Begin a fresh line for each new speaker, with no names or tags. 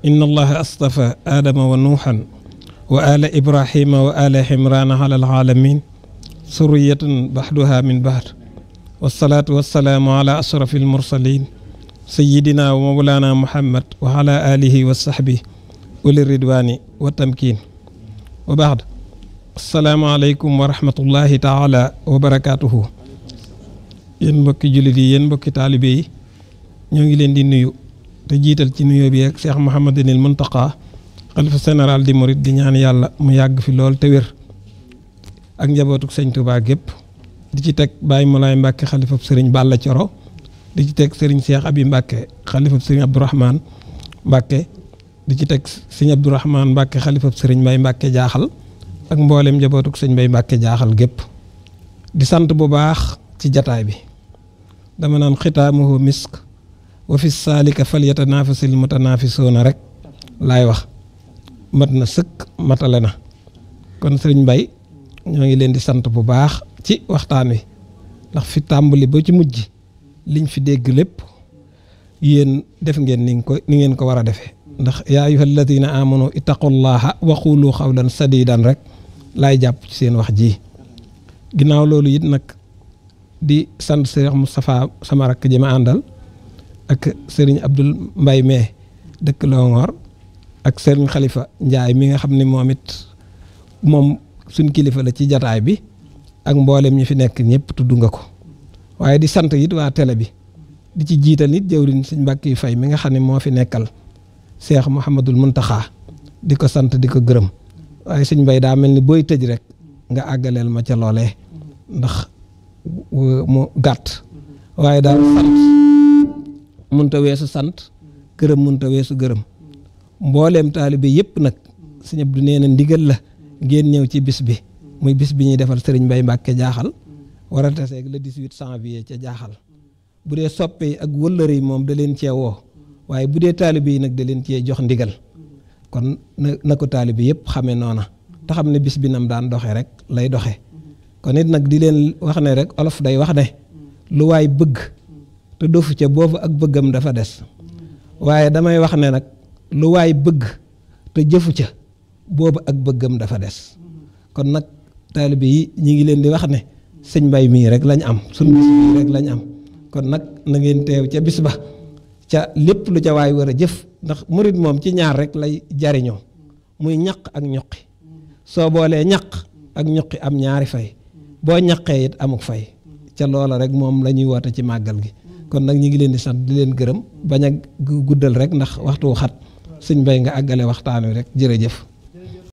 inna allaha astafa aadama wa nuuxan wa ala ibrahima wa ala imrana ala alalamin suriyatan baxduha min baxd wasalaatu wasalaamu ala asrafi almursalin sayidina wa mawlana muhammad wa ala alihi wa sahbi uli ridwani wa tamkin wa baxd assalaamu aleykum wa rahmatullahi taala wa barakatuhu yéen mbokki jullit yi yéen mbokki taalibe yi ñoo ngi leen di nuyu te jiital ci nuyoo bi ak Cheikh Mouhamadinil Muntaqa xalifa général di murid di ñaan yàlla mu yàgg fi lool te wér ak njabootuk sëñ Tuubaa gépp di ci teg Baye Moulay Mbàkke xalifab sëriñ Balla Coro di ci teg sëriñ Cheikh Abi Mbàkke xalifab sëriñ Abdourahman Mbàkke di ci teg sëriñ Abdourahman Mbàkke xalifab sëriñ Mbay Mbàkke jaaxal ak mboolem njabootuk sëñ Mbay Mbàkke jaaxal gépp di sant bu baax ci jataay bi dama naan xitaamuhu misk wa fi saalika falyatanafasil mutanafisuuna rek laay wax mat na sëkk matale na kon sëriñ Mbay ñoo ngi leen di sant bu baax ci waxtaan wi ndax fi tàmbali ba ci mujj liñ fi dégg lépp yéen def ngeen ni ngeen ko war a defee ndax yaa ayyuha alladina amanu ittaqullaha wa qulu qawlan sadidan rek laay jàpp ci seen wax ji ginnaaw loolu it nag di sant Cheikh Moustapha sama rakk ji ma àndal ak Serigne Abdoul Mbay mee dëkk Longhor ak Serigne Khalifa Ndiaye mi nga xam ne moom suñ kilifa la ci jataay bi ak mboolem ñi fi nekk ñëpp tudd nga ko waaye di sant it waa télé bi di ci jiital it jëwriñ Sëñ Mbàkke Fay mi nga xam ne moo fi nekkal Cheikh Mouhamadul Muntaxa di ko sant di ko gërëm waaye Sëñ Mbay daa mel ni booy tëj rek nga àggaleel ma ca loolee ndax mu gàtt waaye daal sant munta weesu sant gërëm munta weesu gërëm mbooleem taalibe yëpp nag Sëñ Abdu nee na ndigal la ngeen ñëw ci bis bi muy bis bi ñuy defal Sëriñ Mbay Mbàkke jaaxal war a taseeg le 18 janvier ca jaaxal bu dee soppe yi ak wëllëre yi moom da leen cee woo waaye bu dee taalibe yi nag da leen cee jox ndigal kon na ko taalibe yëpp xamee noona te xam ne bis bi nam daan doxe rek lay doxe kon it nag di leen wax ne rek olof day wax ne lu waay bëgg te dofu ca boobu ak bëggam dafa des waaye damay wax ne nag lu waay bëgg te jëfu ca boobu ak bëggam dafa des kon nag taalibe yi ñi ngi leen di wax ne sëñ Mbay mii rek lañ am suñ bis bii rek lañ am kon nag na ngeen teew ca bis ba ca lépp lu ca waay war a jëf ndax murit moom ci ñaar rek lay jariñoo muy ñaq ak ñuqi soo boolee ñaq ak ñuqi am ñaari fay boo ñaqee it amuk fay ca loola rek moom la ñuy woote ci màggal gi kon nag ñi ngi leen di sant di leen gërëm bañ a guddal rek ndax waxtu xat sëñ Mbay nga àggale waxtaan wi rek jërëjëf